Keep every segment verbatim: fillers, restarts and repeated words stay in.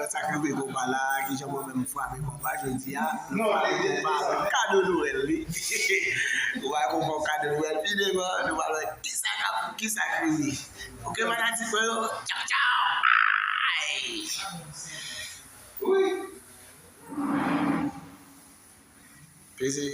Sa kanpe konpa la, kijan mwen menm frape konpa jodi a. Nou frape konpa, kado Nwèl li. Ou pa konpa kado Nwèl, pi devan, nou pral wè kisa k ap, kisa k rive. Oke, fanatik mwen yo, tchaw, tchaw. Ay! Wi. Peze.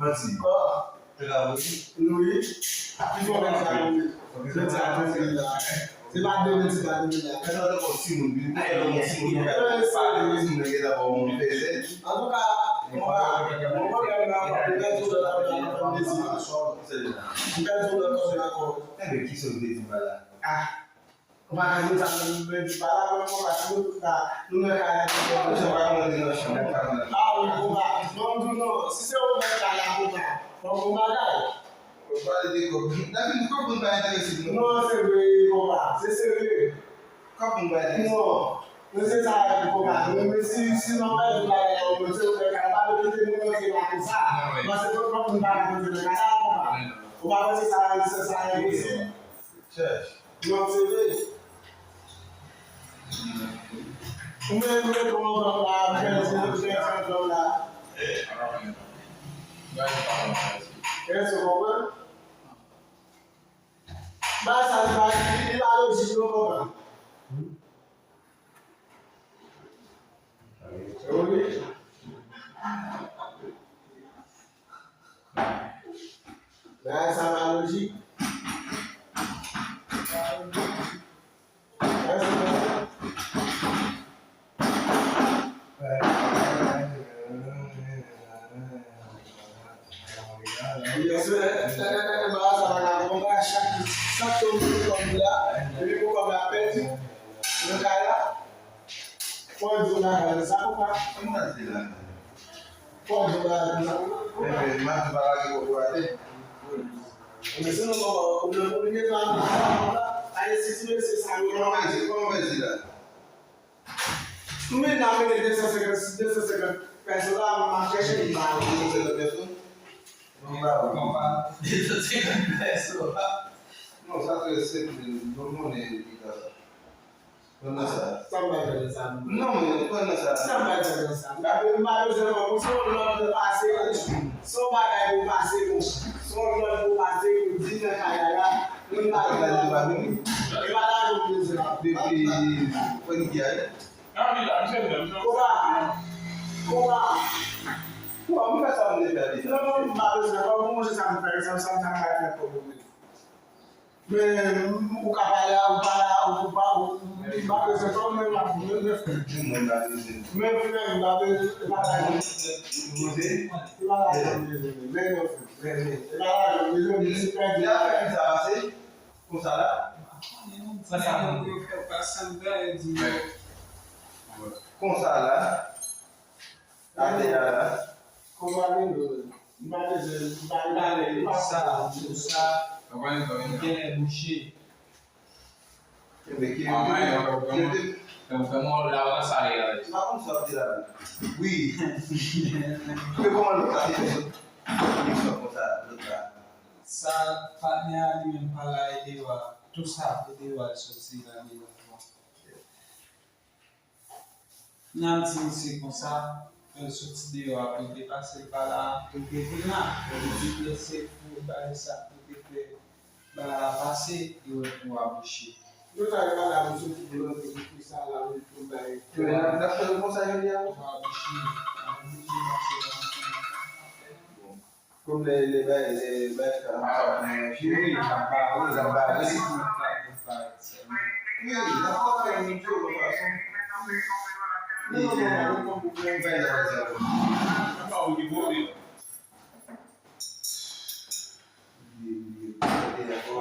Manti. Wi. Ki fè w mèt sa tonbe? Mèt sa tonbe la. Se pa demen, se pa demen la. Mèt sa tonbe, timoun vin. Timoun nan gen ta ba w moun peze. Antouka, konpa, mwen pwoblèm nan ankò, mwen pèdi yon lòt kòb nan fè m dezi. Mwen pèdi yon lòt kòb nan ankò. Enben, kisa w vle di m la? Ah. Ou pa ka di sa, men di pa la, men konpa, si nou tout la, nou nan kay la, nou tout la. Ou pa ka di nan chanm, ou pa ka di nan chanm. Ah, wi, konpa. Bon, m di w non, si se ou nan kay la, konpa, fò m gon bagay. Ou pale de kòb. David, kòb moun pa enterese nou. Non, se vre, konpa, se serye. Kòb moun pa enterese. Non, men se sa, konpa. Men, men si, si nou pèdi bagay la, ou se ou nan kay la, pa vle kite moun rantre la konsa. Paske kòb moun pa ka rantre nan kay la, konpa. Ou pa panse sa, sa, sa enposib? Chèch. Non, se vre. Ou menm, ou menm, kòman w la, ou fè di, ou fè di, ou la. Èske w konprann? Bagay sa, li pa, li, li pa lojik, non, konpa. Wi. Bagay sa pa lojik. Bagay sa pa lojik. Yes, sir. Bagay sa pa ka konba, chak, chak tou pou kòb la, epi pou kòb la pèdi. Nan kay la, fò w di yon bagay konsa, konpa. Fò w di yon bagay konsa. Men, men, m ap di pa lage kòb ou atè. Men se nou konpa, ou nan kominike pa nou konpa. Aye, si ti mesye sa yo. Kòman w fè di, kòman w fè di la? Men n ap mennen de san senkant, de san senkant pèso la, m ap chèche m pa. De san senkant pèso? Non, ba, konpa, de san senkant pèso la. Non, sa trè senp, men nou konnen li ta sa. Pran nan sa. Sa m bay fè nan sa. Non, men pran nan sa. Sa m bay fè nan sa. M pa bezwen konn pou se yon lòt pase pou se yon bagay pou pase pou se yon lòt pou pase pou di nan kay la. Moun pa gen la. E pa la nou bezwen. Depi fò n gen. Konpa. Konpa. Konpa, m fè sa m vle fè deja. Non, non, m pa bezwen. Fò m wonje sa m fè. Sa m sa m bay fè pou mwen. Men, ou ka pale a, ou pa la, ou pa, ou, ou pa bezwen fè, men m ap, men, men, men frè m, pa bezwen, e pa la, e pa la, men, men, men, men, e pa la, men, men, men, se pèdi. Konsa la? Sa sa moun yo fè pa sanble di. Konsa la. Atè a la. Konpa nou, m pa bezwen, m pa bezwen, m pa sa, tou sa. Genlè bouche. Enben, ki, ki, ki, ki, fè mwen la, ou ta sale la. M pa konn sa w ap di la. Wi. Men kòman lòt la te fè sot? Konsa, lòt la. Sa, patnè a li menm pa la, e deyò a. Tou sa, e deyò a l soti la, deyò a. N ap di misye konsa, fè l soti deyò a, pou l te pase l pa la, pou l te vin la, pou l te blese, pou bagay sa, pou l te fè bagay la pase, li wè pou a bouche. Yo ta yo pa la pou soti pou lòt, pou sa la, pou bagay. Yo la, n ap fè l konsa, jodi a. Pou a bouche, a bouche, pase la. Kòm lè, lè bay, lè bay sa. Wi, wi, n ap fè yon video lòt fason. Wi, wi, wi, bay sa, bay sa. N ap fè yon video.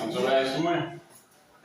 Ap travay sou mwen.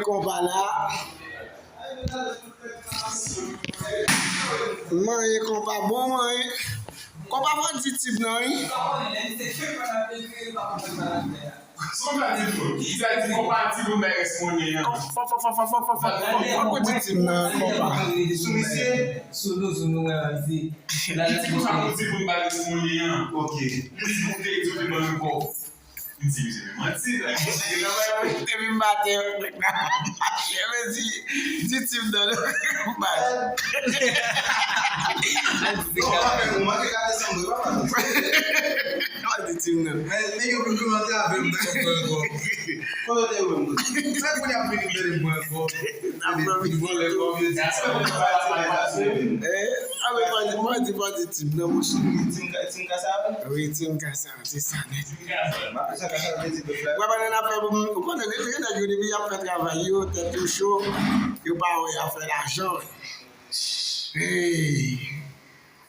manyen konpa la. Manyen konpa, bon manyen. Konpa fò di tip nan, wi. Son sa di tou. Sa di konpa ti pou bay res monnen an. Fò, fò, fò, fò, fò, fò, fò, fò, fò, fò, di tip nan, konpa. Sou misye. Sou nou, sou nou, wè, misye. Li di konsa pou di pou bay res monnen an. Ok. Li di pou te di pou ban nou kò. M di, misye, men manti, la. Depi m maten, misye di, di tip nan, non. Bad. Non, pa fè, ou manke gade sanble, papa. Pa di tip nan. Men, nèg yo vin komante avè m, m pran kò. Kote w te wè m? Sa kounye a vin vin pran kò. Vin vòlè kò, vin di, se pou pati la, sa se vin. Eh? Mwen di, mwen di, mwen di tip nan, monchè. Tim Ka-, Tim Kassav? Wi, Tim Kassav, se sa nèt. M ap fè sa, sa vle di bèf la. Wè, pandan n ap fè, ou konnen, gen, gen nèg yo, depi y ap fè travay yo, tèt yo cho, yo pa wè afè lajan. Hey!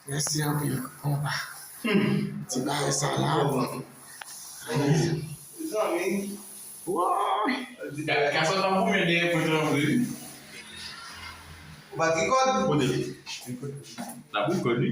Mèsi anpil, konpa. Ti bagay sa la. Zanmi. Woy! Ka-, Kassav ap goumen dèyè pwent lan vre, wi. Ou pa t rekòd? Kote? N ap rekòd, wi.